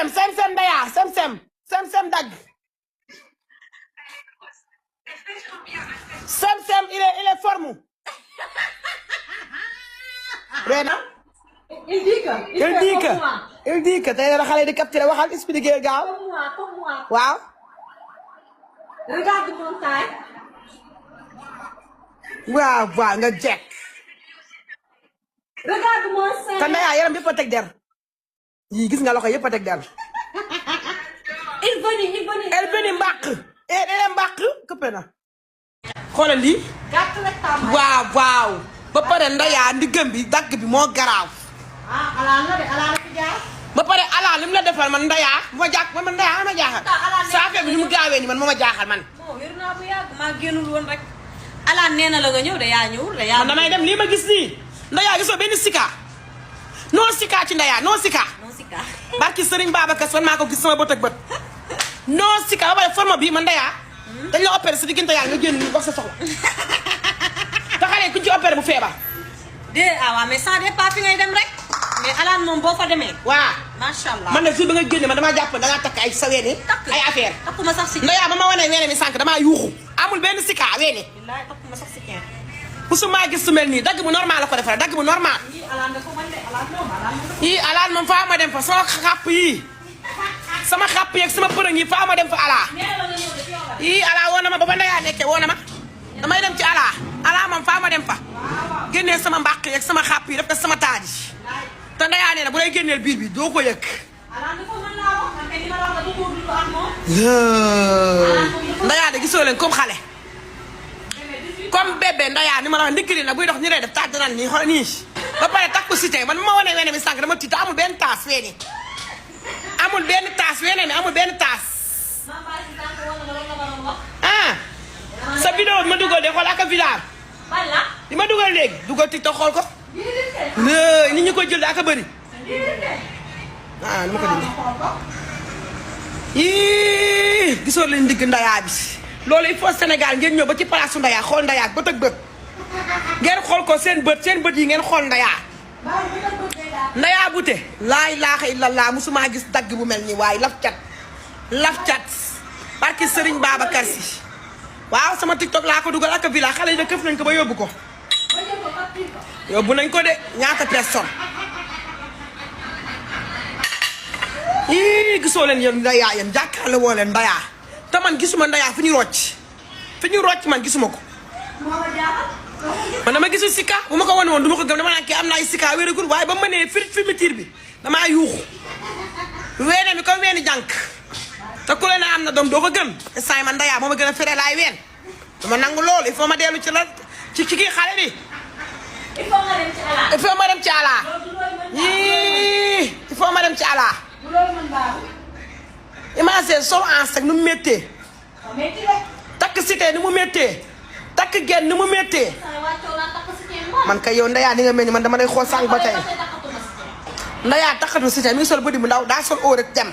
sem ndaya sem dagg sem il est forme Rena il dit que tey la xale di capturé waxal expliquer gaaw waaw regarde mon taille waaw nga jekk regarde mon sein te ndaya yaram yëpp a teg der yii gis nga loxo yëpp a teg der il veni mbàq ele mbàq këppe na xoolal lii gàtt la tam waaw ba pare ndaya ndiggam bi dagg bi moo garaaw ala fi jaar ba pare ala lim la defal man ndaya bu ma jàkk man ndaya ma jaaxal saafee bi ni mu gaawee ni man moo ma jaaxal man wér naa bu yàgg maa génnul woon rek ala nee na la nga ñëw de yaa ñëwul de yaa man damay dem lii ma gis nii ndaya gisoo benn sika non sika ci ndaya non sika barki Serigne Babacar man maa ko gis sama bët ak bët non sika ba pare forme bi man ndaya dañ la opéré sa diggante yàlla nga génn ñu wax sa soxla te xale kuñ ci opéré bu feebar waaw mais ça dépend fi ngay dem rek mais alaan moom boo fa demee waaw macha allah man nag jour ba nga génne man damaa jàpp da ngaa takk ay sa weene ay affaire takkuma sax si ndaya ba ma wane weene mi sànq damaa yuuxu amul benn sika weene billaay takkuma sax si kenn musuma gis su mel nii dagg bu normal la ko defaree dagg bu normal yii alaan moom faa ma dem fa sama xàpp yii sama xàpp yeeg sama përëng yi faa ma dem fa alaa yii alaa woo na ma ba ndaya nekkee woo na ma damay dem ci alaa moom faa ma dem fa génnee sama mbàq yeeg sama xàpp yi def ko sama taaji te ndaya nee na bu lay génneel biir bi doo ko yëg ndaya de gisoo leen comme xale comme bébé ndaya ni ma la wax ndikkili nag buy dox ni lay def taat nan nii xool nii ba pare takku cité man ma wane wene mi sànq dama tiita amul benn taas weene amul benn taas wene mi amul benn taas sa vidéo bi ma dugal de xool ak a vidéo li ma dugal léegi dugal TikTok xool ko nit ñi ko jël de ak a bëri li ma ko dindi yii gisoo leen ndigg ndaya bi loolu il faut Sénégal ngeen ñëw ba ci place su ndaya xool ndaya bët ak bët ngeen xool ko seen bët yi ngeen xool ndaya bute laa ilaaha illallah musuma gis dagg bu mel nii waaye laf cat barki Serigne Babacar Si waaw sama TikTok laa ko dugal ak villa xale yi de këf nañ ko ba yóbbu ko nañ ko de ñaata personne yii gisoo leen yéen ndaya yéen jàkkaarloo woo leen ndaya te man gisuma ndaya fi ñu rocc man gisuma ko man dama gisul sika bu ma ko wane woon du ma ko gëm dama naan kii am na ay sika wéragul waaye ba ma nee fermeture bi damaa yuuxu weene mi comme weeni jànk te ku leen am na doom doo ko gëm instant man ndaya moo ma gën a fere laay ween dama nangu loolu il faut ma dellu ci la ci kii xale bi il faut ma dem ci ala yii il faut ma dem ci ala imagine sol ansek nu mu méttee takk cité ni mu méttee takk genn ni mu méttee man kay yow ndaya ni nga mel ni man dama lay xool sànq ba tey ndaya takkatu cité mi ngi sol bëdi bu ndaw daa sol óor rek dem